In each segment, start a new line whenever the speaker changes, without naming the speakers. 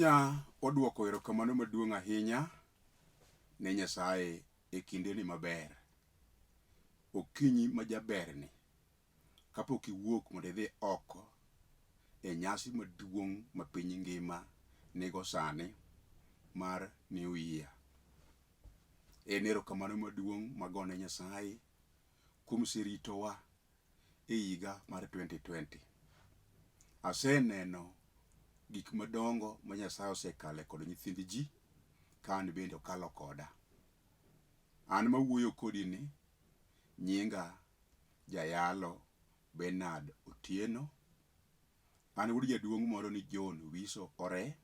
Chunya oduoko erokamano maduong' ahinya ne Nyasaye e kindeni maber. Okinyi ma jaberni, kapok iwuok mondo idhi oko e nyasi maduong' ma piny ngima nigo sani mar New Year. En erokamano maduong' magone Nyasaye kuom seritowa e higa mar 2020. Aseneno gik madongo ma Nyasaye osekale kod nyithind ji ka an bende okalo koda. An mawuoyo kodi ni nyinga Jayalo Bernard Otieno. An wuod jaduong' moro ni John Wiso Ore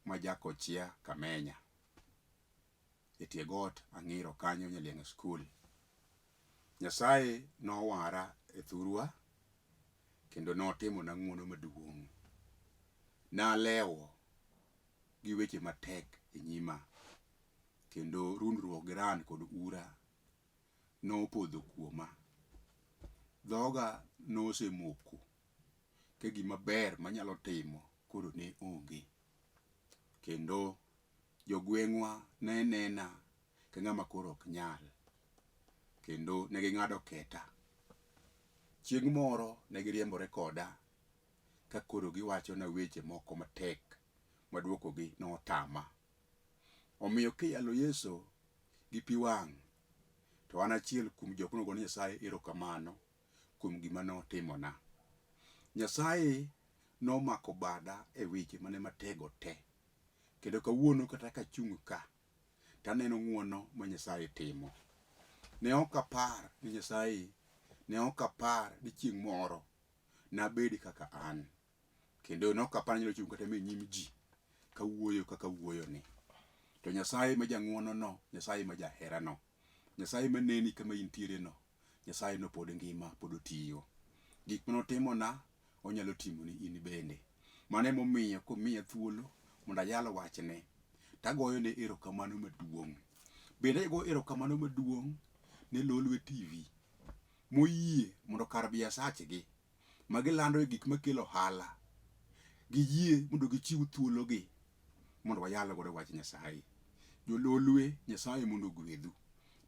ma Jakochia Kamenya. E tie got Ang'iro kanyo Nyaliang'a School. Nyasaye nowara e thurwa kendo notimona ng'wono maduong'. Nalewo gi weche matek e nyima kendo rundruok gi ran kod ura nopodho kuoma. Dhoga nosemoko ka gima ber manyalo timo koro ne onge. Kendo jogweng'wa ne nena ka ng'ama koro ok nyal. Kendo ne ging'ado keta. Chieng' moro ne giriembore koda ka koro giwachona weche moko matek ma dwokogi notama. Omiyo kiyalo Yesu gi pi wang' to an achiel kuom jok monego ne Nyasaye erokamano kuom gima notimona. Nyasaye nomako bada e weche mane matego te. Kendo kawuono kata kachung' ka to aneno ng'wono ma Nyasaye timo. Ne ok apar ni Nyasaye, ne ok apar ni chieng' moro nabed kaka an. Kendo ne ok apar ni anyalo chung' kata e nyim ji kawuoyo kaka awuoyo ni. To Nyasaye ma jang'wono no, Nyasaye ma jahera no, Nyasaye ma neni kama intiere no, Nyasaye no pod ngima, pod otiyo. Gik mane otimona, onyalo timoni in bende. Mano emomiyo komiya thuolo mondo ayal wachne, to agoyone erokamano maduong'. Bende agoyo erokamano maduong' ne Lolwe TV moyie mondo kar biasachgi ma gilandoe gik makelo ohala, giyie mondo gichiw thuologi mondo wayal godo wach Nyasaye. Jololwe, Nyasaye mondo ogwedhu.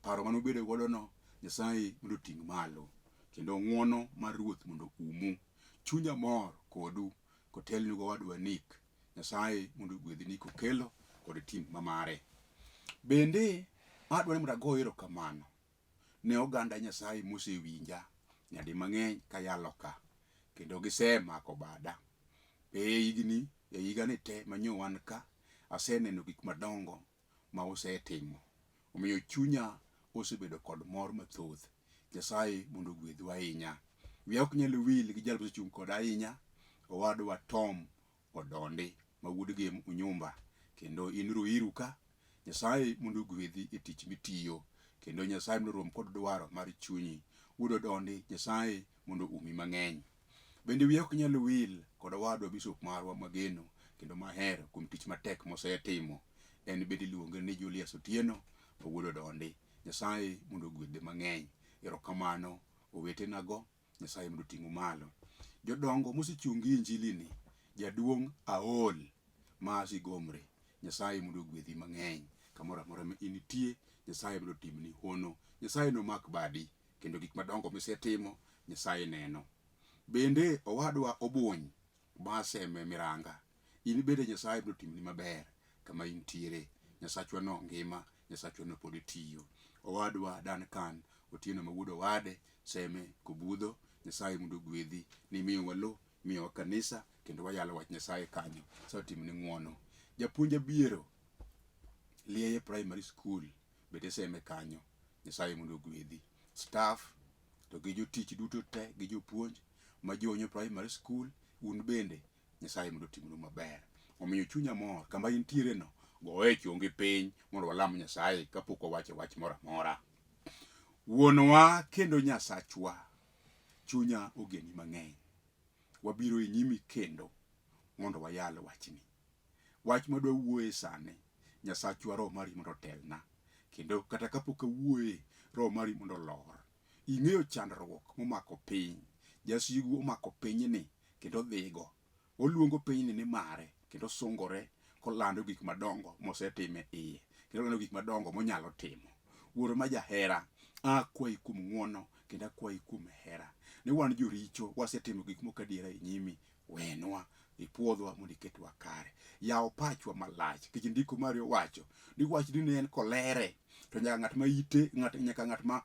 Paro mane ubedo godo no, Nyasaye mondo oting' malo. Kendo ng'wono mar Ruoth mondo oumu. Chunya mor kodu kotelnu gowadwa Nick. Nyasaye mondo ogwedh Nick Okello kod tim ma mare. Bende adwaro ni mondo ago erokamano ne oganda Nyasaye mosewinja nyadi mang'eny kayalo ka kendo gisemako bada. E higni e higani te manyo wan ka aseneno gik madongo ma usetimo. Omiyo chunya osebedo kod mor mathoth. Nyasaye mondo ogwedhu ahinya. Wiya ok nyal wil gi jal mosechung' koda ahinya, owadwa Tom Odondi ma wuod Gem Unyumba kendo in Ruiru ka. Nyasaye mondo ogwedhi e tich mitiyo kendo Nyasaye mondo orom kod dwaro mar chunyi. Wuod Odondi, Nyasaye mondo oumi mang'eny. Bende wiya ok nyal wil kod owadwa bishop marwa mageno kendo mahero kuom tich matek mosetimo. En bende iluonge ni Julius Otieno ma wuod Odondi. Nyasaye mondo ogwedhe mang'eny. Erokamano owetenago, Nyasaye mondo oting'u malo. Jodongo mosechung' gi injili ni, jaduong' Aol ma Sigomre, Nyasaye mondo ogwedhi mang'eny kamoro amora ma intie, Nyasaye mondo otimni hono, Nyasaye nomak badi kendo gik madongo misetimo Nyasaye neno. Bende owadwa Obuny Baseme Miranga, in bende Nyasaye biro timni maber kama intiere. Nyasachwa no ngima, Nyasachwa no pod tiyo. Owadwa Duncan Otieno ma wuod owade Seme Kobudho, Nyasaye mondo ogwedhi. Nimiyowa lo, miyowa kanisa kendo wayalo wach Nyasaye kanyo. Nyasaye otimni ng'wono. Japuonj Abiero Lieye Primary School bende Seme kanyo. Nyasaye mondo ogwedhi. Staff to gi jotich duto te gi jopuonj ma Jonyo Primary School un bende Nyasaye mondo otimnu maber. Omiyo chunya mor kama intiere no goye chongi piny mondo walam Nyasaye kapok wawacho wach moro amora. Wuonwa kendo Nyasachwa, chunya ogeni mang'eny. Wabiro e nyimi kendo mondo wayal wachni. Wach madwa wuoye sani, Nyasachwa roho mari mondo otelna. Kendo kata kapok awuoye, roho mari mondo olor. Ing'eyo chandruok momako piny. Jasigu omako pinyni kendo odhigo. Oluongo pinyni ni mare. kendo osungore kolando gik madongo mosetimo e iye kendo olando gik madongo monyalo timo. Wuoro ma jahera, akwayi kuom ng'wono kendo akwayi kuom hera ni wan joricho wasetimo gik moko adiera e nyimi, wenwa ipwodhwa mondo iketwa kare. Yaw pachwa malach nikech ndiko mari owacho ni wachni ne en kolere to nyaka ng'at ma ite ng'at nyaka ng'at ma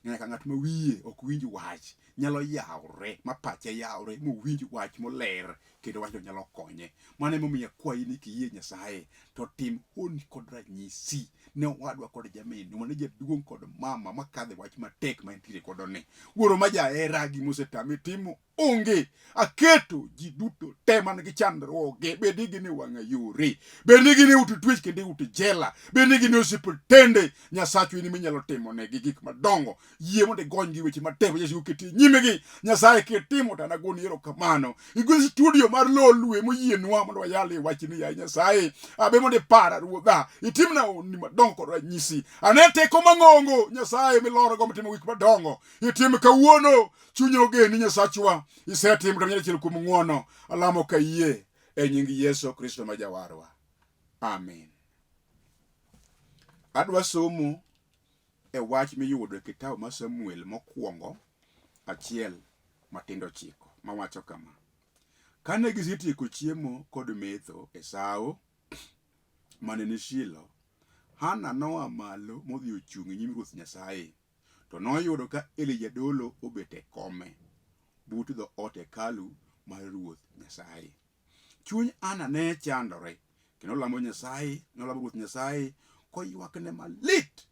nyaka ng'at ma wiye ok winj wach nyalo yawre ma pache yawre mowinj wach moler kendo wachno nyalo konye. Mano emomiyo akwayi ni kiyie Nyasaye to tim honni kod ranyisi ne owadwa kod jaminwa ne jaduong' kod mama makadhe wach matek ma entiere godo ni. Wuoro ma jahera gima osetami timo onge. Aketo ji duto te man gi chandruoge, bed ni gin e wang'a yore, bed ni gin e ute twech kendo e ute jela, bed ni gin e osiptende, Nyasachwa in ema inyalo timo negi gik madongo. Yie mondo igonygi weche matek ma Yesu oketo e nyimgi. Nyasaye kitimo to anagoni erokamano. Igwe studio mar Lolwe moyienwa mondo wayalie wachni yaye Nyasaye. Abe mondo ipara Ruodha, itimna honni madongo kod ranyisi. Ane teko mang'ongo Nyasaye milorogo mitimo gik madongo. Itim kawuono, chunya ogeni Nyasachwa. Isetimo to achiel kuom ng'wono. Alamo ka iyie e nying Yesu Kristo ma Jawarwa. Amen. Adwa somo e wach miyudo e kitabu mar Samuel mokwongo achiel matindo ochiko mawacho kama. Kane gisetieko chiemo kod metho e sawo mane ni Shilo, Hana noa malo modhi ochung' e nyim Ruoth Nyasaye. To noyudo ka Eli jadolo obet e kome but dhoot hekalu mar Ruoth Nyasaye. Chuny Ana ne chandore kendo nolamo Nyasaye, nolamo Ruoth Nyasaye koywakne malit.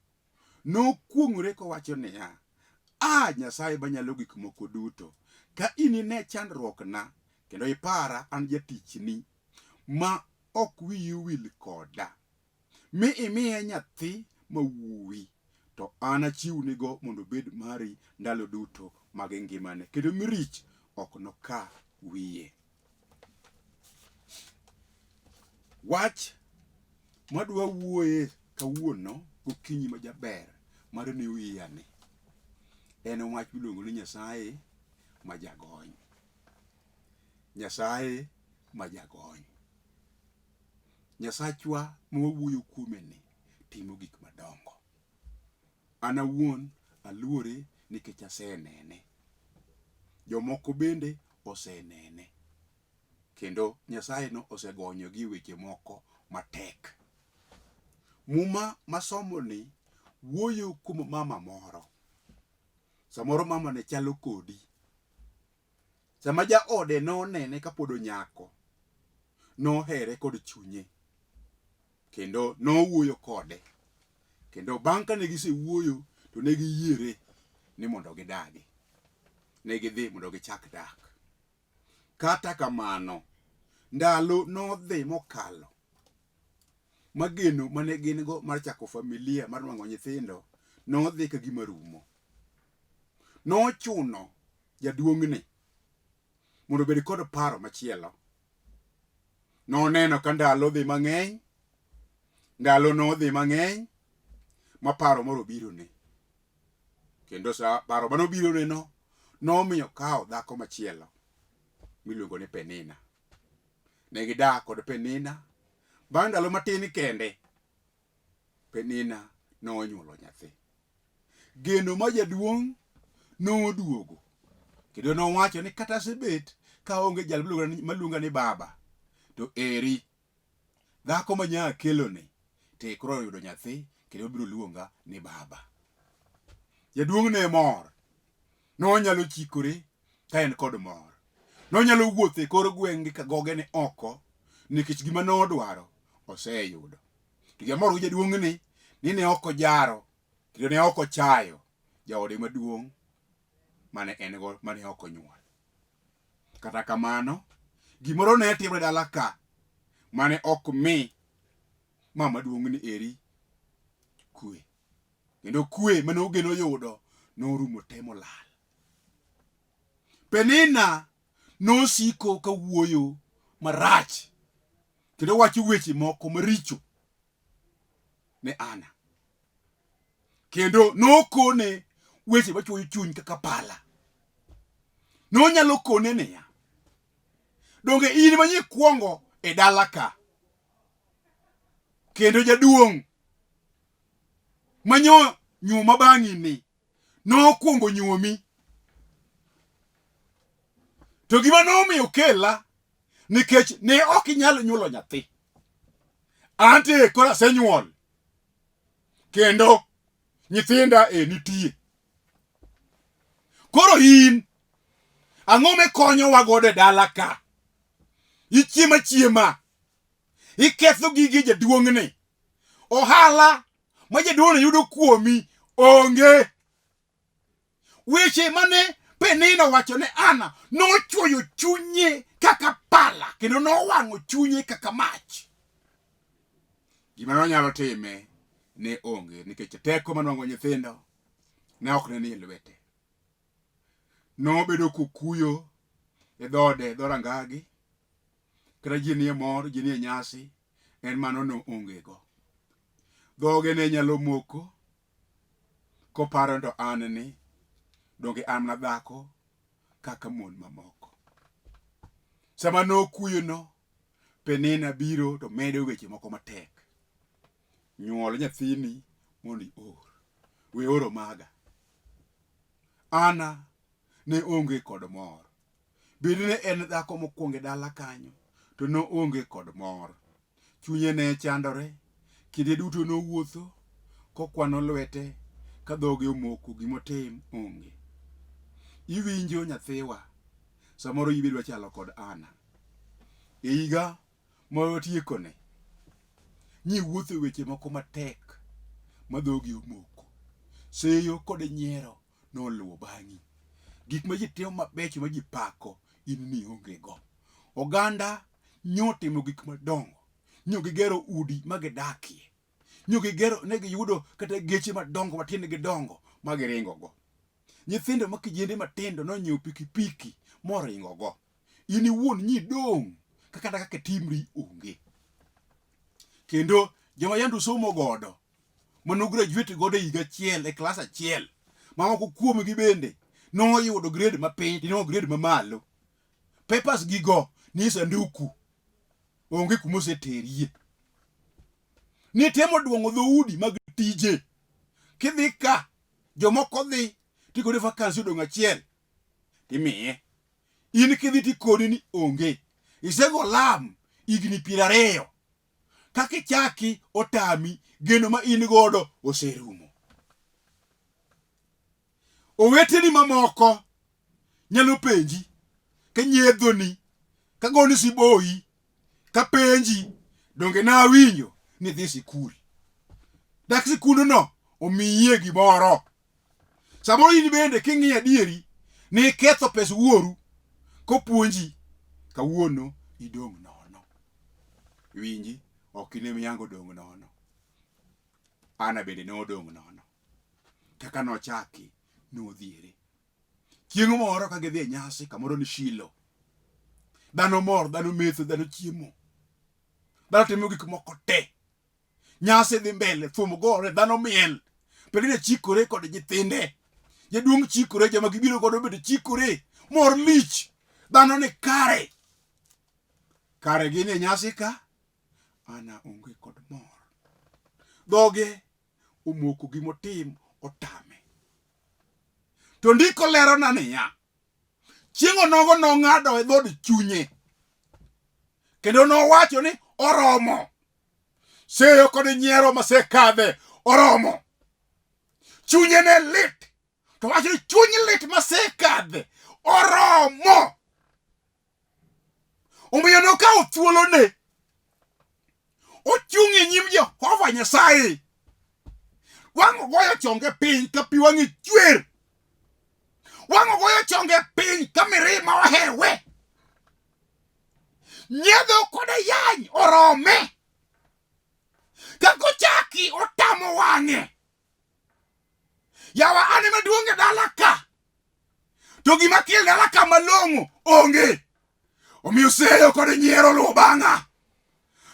Nokuong'ore kowacho niya, A Nyasaye Manyalo Gik Moko Duto, ka inine chandruokna kendo ipara an jatichni ma ok wiyi owil koda, mi imiye nyathi ma wuowi, to anachiwnigo mondo obed mari ndalo duto mag ngimane, kendo mirich ok noka wiye. Wach madwa wuoye kawuono gokinyi ma jaber mar New Year ni en wach miluongo ni Nyasaye ma jagony. Nyasaye ma jagony. Nyasachwa ma wawuoyo kuome ni timo gik madongo. An awuon aluore nikech asenene. Jomoko bende osenene. Kendo Nyasaye no osegonyogi e weche moko matek. Muma masomoni wuoyo kuom mama moro. Samoro mama ne chalo kodi. Sama jaode nonene kapod onyako, nohere kod chunye kendo nowuoyo kode. Kendo bang' kane gisewuoyo to ne giyiere ni mondo gidagi. Ne gidhi mondo gichak dak. Kata kamano, ndalo nodhi mokalo ma geno mane gin go mar chako familia mar nwang'o nyithindo nodhi ka gima rumo. Nochuno jaduong'ni mondo obed kod paro machielo. Noneno ka ndalo dhi mang'eny, ndalo nodhi mang'eny ma paro moro obirone. Kendo sa paro mane obirone no nomiyo okawo dhako machielo miluongo ni Penina. Ne gidak kod Penina. Bang' ndalo matin kende, Penina nonyuolo nyathi. Geno ma jaduong' noduogo kendo nowacho ni kata asebet ka onge jal maluonga ni baba to eri dhako ma nya akeloni to koro oyudo nyathi kendo obiro luonga ni baba. Jaduong' ne mor. Nonyalo chikore ka en kod mor. Nonyalo wuotho e kor gweng' gi ka goge ni oko nikech gima nodwaro oseyudo. To gima mor gi jaduong'ni ni ne ok ojaro kendo ne ok ochayo jaode maduong' mane en go mane ok onyuol. Kata kamano, gimoro ne timore dala ka mane ok mi mama duong'ni eri kwe. Kendo kwe mane ogeno yudo norumo te molal. Penina nosiko ka wuoyo marach kendo wacho weche moko maricho ne Ana. Kendo nokone weche machuoyo chuny kaka pala. Nonyalo kone niya, donge in ma nyikwongo e dala ka. Kendo jaduong' manyo nyuoma bang'i ni nokwongo nyuomi. To gima nomiyo kela nikech ne ok inyal nyuolo nyathi. Ante koro asenyuol. Kendo nyithinda e nitie. Koro in ang'o mikonyowa godo e dala ka? Ichiema chiema. Iketho gige jaduong'ni. Ohala ma jaduong'ni yudo kuomi onge. Weche mane Penina owacho ne Ana nochwoyo chunye kaka pala kendo nowang'o chunye kaka mach. Gima nonyalo time ne onge nikech teko manwang'o nyithindo ne ok ne nie lwete. Nobedo kokuyo e dhoode, dhorangagi, kata ji nie mor, ji nie nyasi, en mano noongego. Dhoge ne nyalo moko koparo to an ni donge an mana dhako kaka mon mamoko. Sama nokuyono, Penina biro to medo weche moko matek. Nyuol nyathini mondo ior. We oro maga. Ana ne onge kod mor. Bed ne en dhako mokwongo e dala kanyo, to noonge kod mor. Chunye ne chandore, kinde duto nowuotho kokwano lwete ka dhoge omoko gimotim onge. Iwinjo nyathiwa, samoro in be idwa chalo kod Ana. E higa ma watiekone, nyiwuotho e weche moko matek ma dhogi omoko. Seyo kod nyiero noluwo bang'i. Gik ma ji timo mabecho ma ji pako, in nionge go. Oganda nyotimo gik madongo, nyo gigero udi ma gidakie, nyo gigero ne giyudo kata geche madongo matiendgi dongo ma giringogo. Nyithindo ma kijende matindo nonyiewo pikipiki moringogo. In iwuon nyidong' ka kata kaka timri onge. Kendo joma yande usomo godo mane ugraduate godo e higa achiel e klas achiel mamoko kuomgi bende noyudo grade mapiny to inwang'o grade mamalo. Papers gigo nie sanduku onge kuma oseterie. Nitemo duong'o dhoudi mag tije. Kidhi ka jomoko dhi tikoni vacancy odong' achiel timiye. In kidhi tikoni ni onge. Isego lam higni 20 kaka ichaki otami geno ma in godo oserumo. Oweteni mamoko nyalo penji ka nyiedhoni, ka goni siboyi, ka penji donge nawinjo ni idhi sikul. Dak sikundno omiyie gimoro. Samoro in bende king'iyo adieri ni iketho pes wuoru kopuonji kawuono idong' nono. Winji, ok in ema iyango dong' nono. Ana bende nodong' nono. Kaka nochaki nodhiere. Chieng' moro ka gidhi e nyasi kamoro ni Shilo. Dhano mor, dhano metho, dhano chiemo. Dhano timo gik moko te. Nyasi dhi mbele, thum gore, dhano miel. Penina chikore kod nyithinde. Jaduong' chikore, joma gibiro godo bende chikore. Mor lich. Dhano ni kare. Kare gin e nyasi ka, Ana onge kod mor. Dhoge omoko gimotim otame. To ndiko lerona niya, chieng' onogo nong'ado e dhood chunye kendo nowacho ni oromo. Seyo kod nyiero masekadhe oromo. Chunye ne lit to wacho ni chuny lit masekadhe oromo. Omiyo nokawo thuolone ochung' e nyim Jehova Nyasaye. Wang' ogoyo chonge piny ka pi wang'e chwer. Wang' ogoyo chonge piny ka mirima ohewe. Nyiedho kod ayany orome. Kaka ochaki otamo wang'e. Yawa an ema duong' e dala ka. To gima kel dala ka malong'o onge. Omiyo seyo kod nyiero luwo bang'a.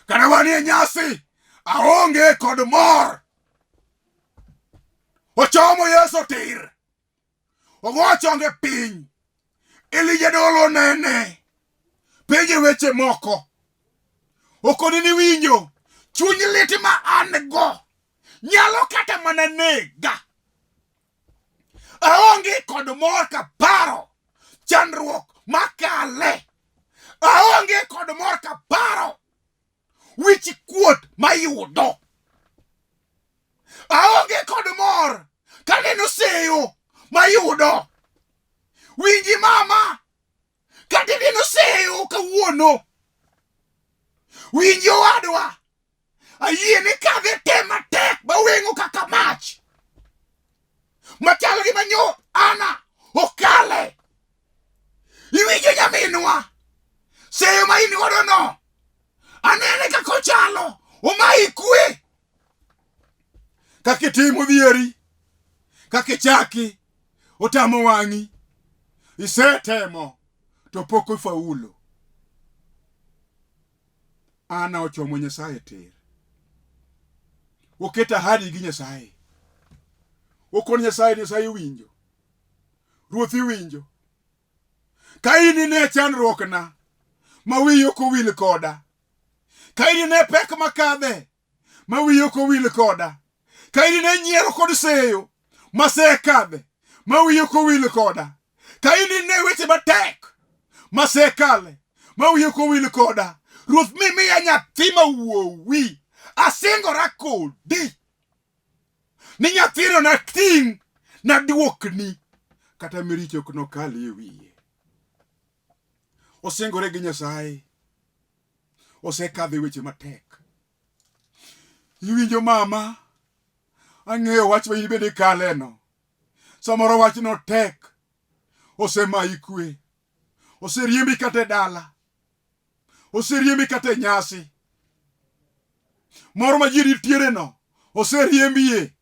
Kata wanie nyasi, aonge kod mor. Ochomo Yesu tir. Ogo chonge piny. Eli jadolo nene. Penje weche moko. Okoni ni winjo chuny lit ma an go nyalo kata mana nega. Aonge kod mor kaparo chandruok makale. Aonge kod mor kaparo wich kuot mayudo. Aonge kod mor kaneno seyo mayudo. Winji mama, kata ineno seyo kawuono. Winji owadwa, ayie ni kadhe te matek maweng'o kaka mach machalo gi manyo ana okale. Iwinjo nyaminwa, seyo ma in godo no, anene kaka ochalo, omayi kwe. Kaka itimo dhieri, kaka ichaki, otamo wang'i, isetemo to pok ofaulo. Ana ochomo Nyasaye tir. Oketo ahadi gi Nyasaye. Okon Nyasaye, Nyasaye winjo. Ruoth iwinjo. Ka in ine chandruokna ma wiyi ok owil koda. Ka in ine pek makadhe ma wiyi ok owil koda. Ka in ine nyiero kod seyo masekadhe ma wiyi ok owil koda. Ka in ine weche matek masekale ma wiyi ok owil koda. Ruoth mi miya nyathi ma wuowi. Asingora kodi ni nyathino nating' naduokni kata miricho ok nokal e wiye. Osingore gi Nyasaye. Osekadho e weche matek. Iwinjo mama, ang'eyo wach ma in bende ikaleno. Samoro wachno tek, osemayi kwe, oseriembi kata e dala, oseriembi kata e nyasi moro ma ji nitiere no, oseriembie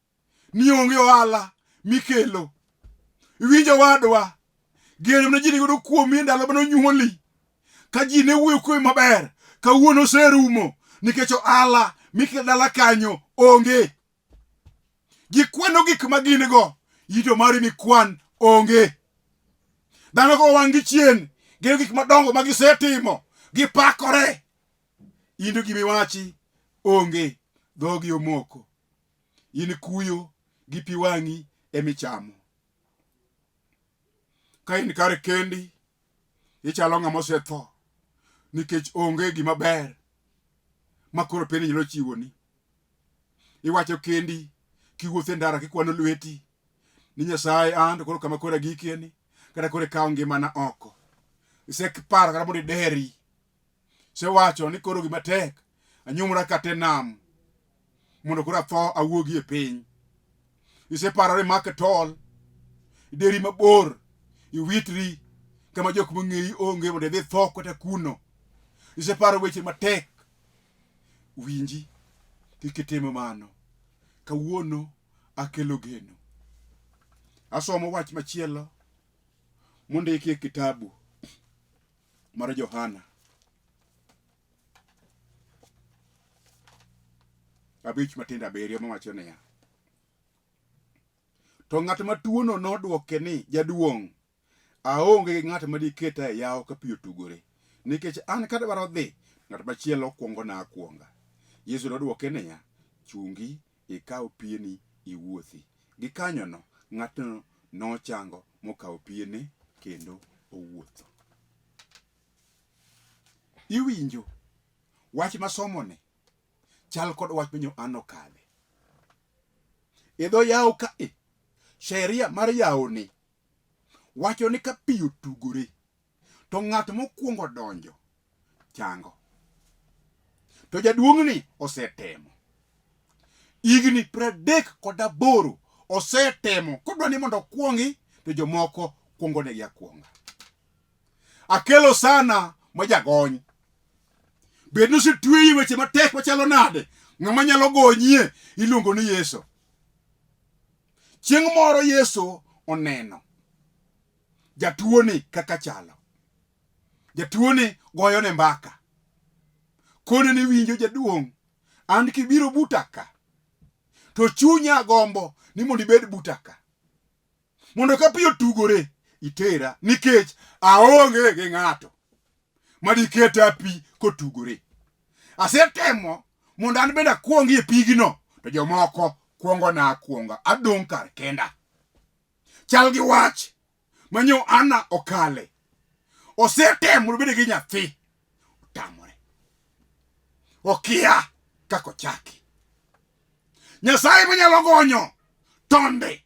ni onge ohala mikelo. Iwinjo wadwa, geno mane ji nigodo kuomi e ndalo mane onyuoli, ka ji ne wuoyo kuomi maber, kawuono oserumo nikech ohala mikelo dala kanyo onge. Gikwano gik ma gin go, ito mari mikwan onge. Dhano go wang' gi chien, gin gik madongo ma gisetimo, gipakore. In to gima iwachi onge, dhogi omoko. In kuyo gi pi wang'i emichamo. Ka in kar kendi, ichalo ng'ama osetho nikech onge gima ber ma koro piny nyalo chiwoni. Iwacho kendi kiwuotho e ndara kikwano lweti ni Nyasaye an to koro kama koro agikie ni kata koro ikawo ngimana oko. Iseparo kata mondo ideri. Isewacho ni koro gima tek anyumra kata e nam mondo koro atho awuogi e piny. Iseparo ni imak tol ideri mabor iwitri kama jok mong'eyi onge mondo idhi tho kata kuno. Iseparo weche matek. Winji, kik itim mano. Kawuono akelo geno. Asomo wach machielo mondiki e kitabu mar Johana 5:7 mawacho niya, to ng'at matuono nodwoke ni, jaduong', aonge gi ng'at ma diketa e yawo ka pi otugore, nikech an kadwaro dhi, ng'at machielo kwongona akwonga. Yesu nodwoke niya, chungi, ikaw pieni, iwuothi. Gikanyono, ng'atno nochango mokawo piene kendo owuotho. Iwinjo wach masomoni chal kod wach minyo an okadhe. E dho yawo ka e, sheria mar yawo ni wacho ni ka pi otugore to ng'at mokwongo donjo chango. To jaduong'ni osetemo higni 38 osetemo kodwa ni mondo okwongi to jomoko kwongo negi akwonga. Akelo sana ma jagony. Bed ni osetweyi weche matek machalo nade, ng'ama nyalo gonyie iluongo ni Yesu. Chieng' moro Yesu oneno jatuoni kaka chalo. Jatuoni goyone mbaka. Kone ni winjo jaduong', an kibiro buta ka, to chunya gombo ni mondo ibed buta ka. Mondo ka pi otugore, itera nikech aonge gi ng'ato madiketa pi kotugore. Asetemo mondo an bende akwongi e pigno, to jomoko kwongona akwonga, adong' kar kenda. Chal gi wach manyo Ana okale. Osetemo mondo obed gi nyathi, otamore. Okia kaka ochaki. Nyasaye manyalo gonyo tonde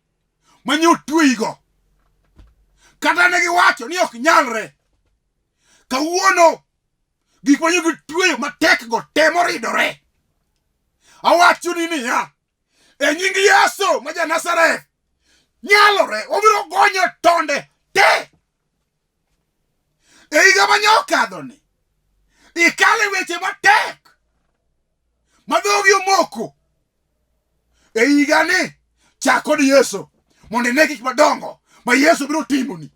manyo tweyigo. Kata ne giwacho ni ok nyalre. Kawuono gik manyo gitweyo matek go temo ridore. Awachoni niya, e nying Yesu ma ja Nazareth, nyalore obiro gonyo tonde te. E higa mane okadhoni, ikale weche matek ma dhogi omoko. E higani, chak kod Yesu mondo ine gik madongo ma Yesu biro timoni.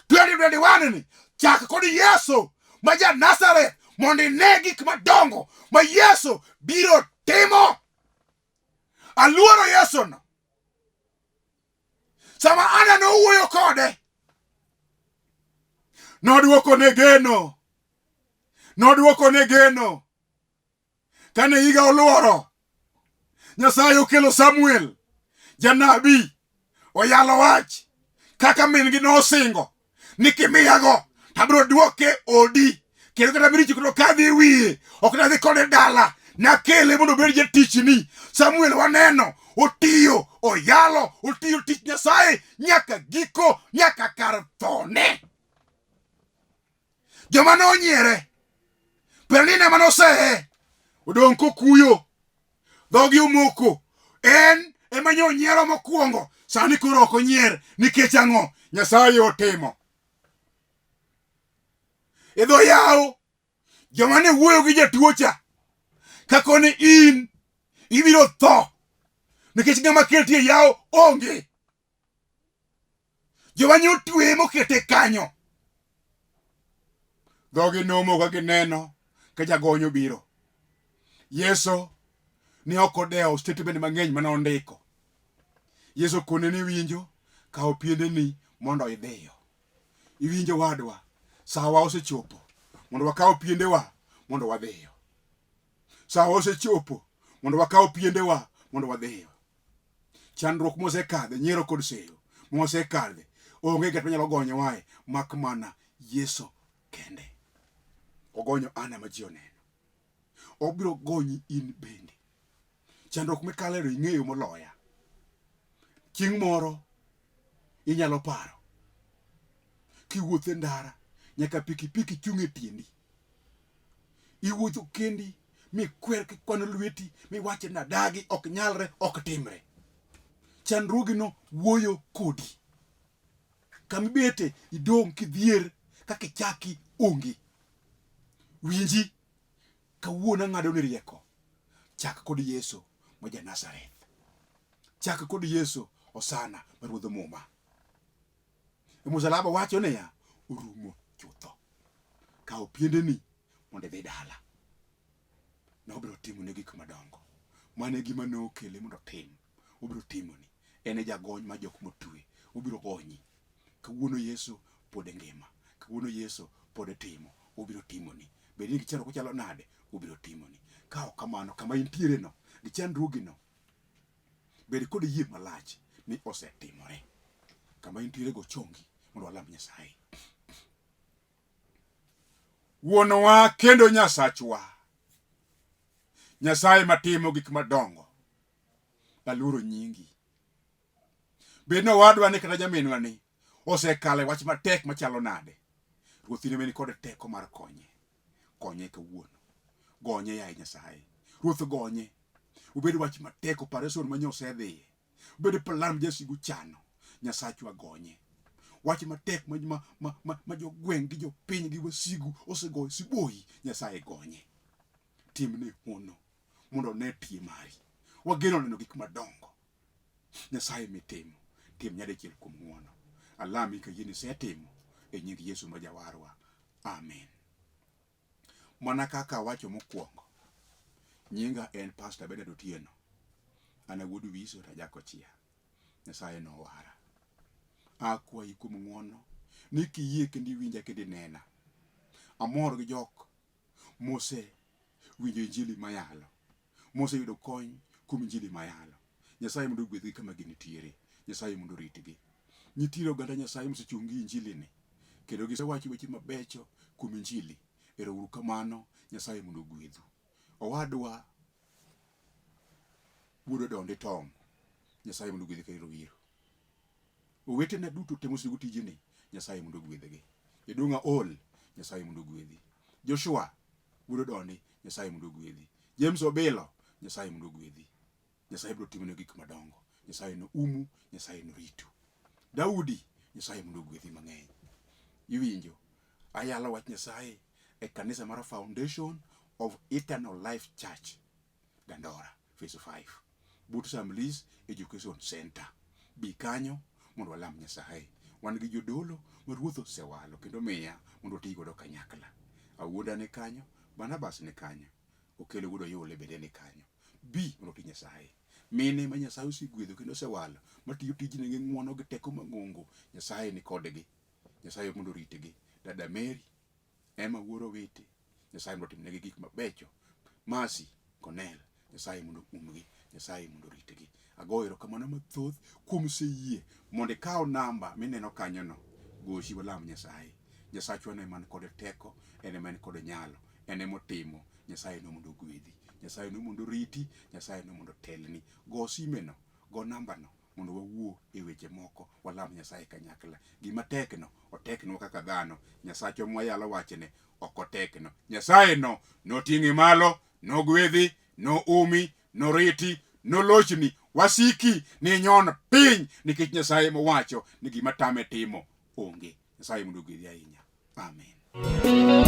2021 ni chak kod Yesu ma ja Nazareth mondo ine gik madongo ma Yesu biro timo. Aluoro Yesu no. Sama Ana nowuoyo kode, nodwokone geno, nodwokone geno. Kane higa oluoro, Nyasaye okelo Samuel janabi oyalo wach kaka min-gi nosingo ni kimiyago to abiro dwoke odi kendo kata miricho kendo kadhi e wiye ok nadhi kode dala nakele mondo obed jatichni. Samuel waneno otiyo oyalo otiyo tich Nyasaye nyaka giko nyaka kar thone. Joma nonyiere Penina mane oseye odong' kokuyo dhogi omoko en ema nyo onyiero mokwongo sani koro ok onyier nikech ang'o Nyasaye otimo e dho yawo joma ne wuoyo gi jatuo cha kakoni in ibiro tho nikech ng'ama keti e yawo onge Joma ne otweye mokete kanyo. Dhogi nomo ka gineno ka jagonyo biro. Yesu ne ok odewo statement mang'eny mane ondiko. Yesu kone ni winjo, kaw piendeni mondo idhiyo. Iwinjo wadwa, sawa osechopo mondo wakaw piendewa mondo wadhiyo. Sawa osechopo mondo wakaw piendewa mondo wadhiyo. Chandruok mosekadhe, nyiero kod seyo mosekadhe, onge ng'at manyalo gonyowae mak mana Yesu kende. Ogonyo Ana ma ji oneno. Obiro gonyi in bende. Chandruok mikaleno ing'eyo moloya. Chieng' moro inyalo paro kiwuotho e ndara nyaka pikipiki chung' e tiendi. Iwuotho kendi mikwer kikwano lweti miwach ni adagi ok nyalre ok timre. Chandruogino wuoyo kodi. Kamibete idong' kidhier kaka ichaki onge. Winji kawuono ang'ado ni rieko. Chak kod Yesu ma ja Nazareth. Chak kod Yesu Osana ma Ruodh Muma. E musalaba wacho niya, orumo chutho. Kaw piendeni mondo idhi dala. Nobiro timone gik madongo. Mano e gima nokele mondo otim. Obiro timoni. En e jagony mar jok motwe. Obiro gonyi. Kawuono Yesu pod ngima. Kawuono Yesu pod timo. Obiro timoni. Bed ni gichalo kochalo nade, obiro timoni. Ka ok kamano, kama intiere no, gi chandruogino, bed kod yie malach ni osetimore. Kama intiere go chongi mondo walam Nyasaye. Wuonwa kendo Nyasachwa, Nyasaye matimo gik madongo, aluoro nyingi. Bed ni owadwa ni kata nyaminwa ni osekalo e wach matek machalo nade, Ruoth in ema in kod teko mar konye. Konye kawuono. Gonye yaye Nyasaye. Ruoth gonye. Obed wach matek operation ma nyosedhiye. Obed plan ma jasigu chano. Nyasachwa gonye. Wach matek ma, ma, ma, ma, ma jogweng' gi jopiny gi wasigu osegoyo siboyi. Nyasaye gonye. Timne hono mondo one tie mari. Wageno neno gik madongo. Nyasaye mitimo. Tim nyadichiel kuom ng'wono. Alami ka yie ni isetimo e nying Yesu ma Jawarwa. Amen. Mana kaka awacho mokwongo, nyinga en Pastor Bernard Otieno. An awuod Wiso to ajakochia. Nyasaye nowara. Akwayi kuom ng'wono ni kiyie kendo iwinja kendo inena. Amor gi jok mose winjo injili mayalo, moseyudo kony kuom injili mayalo. Nyasaye mondo ogwedhgi kama gintiere. Nyasaye mondo oritgi. Nitiere oganda Nyasaye mosechung' gi injili ni kendo gisewacho weche mabecho kuom injili. Ero uru kamano, Nyasaye mondo ogwedhu. Owadwa wuod Odondi Tom, Nyasaye mondo ogwedhi ka iro. Owetena duto te mosetiyo tijni, Nyasaye mondo ogwedhgi. Jaduong' Aol, Nyasaye mondo ogwedhi. Joshua wuod Odondi, Nyasaye mondo ogwedhi. James Obilo, Nyasaye mondo ogwedhi. Nyasaye biro timone gik madongo. Nyasaye noumu, Nyasaye noritu. Daudi, Nyasaye mondo ogwedhi mang'eny. Iwinjo? Ayalo wach Nyasaye e kanisa mar Foundation of Eternal Life Church, Dandora, Phase 5. But Samlis Education Center. Bi kanyo mondo walam Nyasaye. Wan gi jodolo ma Ruoth osewalo kendo miya mondo wati godo kanyakla. Awuonda ni kanyo, Barnabas ni kanyo, Okelo wuod Oyule bende ni kanyo. Bi mondo oti Nyasaye. Mine ma Nyasaye osegwedho kendo osewalo matiyo tijni gi ng'wono gi teko mang'ongo, Nyasaye ni kodgi. Nyasaye mondo oritgi. Dada Mary, Emma wuor Owiti, Nyasaye mondo otimnegi gik mabecho. Mercy, Cornell, Nyasaye mondo oumgi, Nyasaye mondo oritgi. Agoyo erokamano mathoth kuom seyie mondo ikaw namba mineno kanyono, gochi walam Nyasaye. Nyasachwa no ema kod teko, en ema en kod nyalo, en ema otimo. Nyasaye no mondo ogwedhi, Nyasaye no mondo oriti, Nyasaye no mondo otelni. Go simeno, go nambano mondo wawuo e weche moko, walam Nyasaye kanyakla. Gima tekno, oteknwa kaka dhano. Nyasachwa mwayalo wachne ok otekno. Nyasaye no noting'i malo, nogwedhi, noumi, noriti, nolochni, wasiki ninyon piny nikech Nyasaye mowacho ni gima tame timo onge. Nyasaye mondo ogwedhi ahinya. Amen.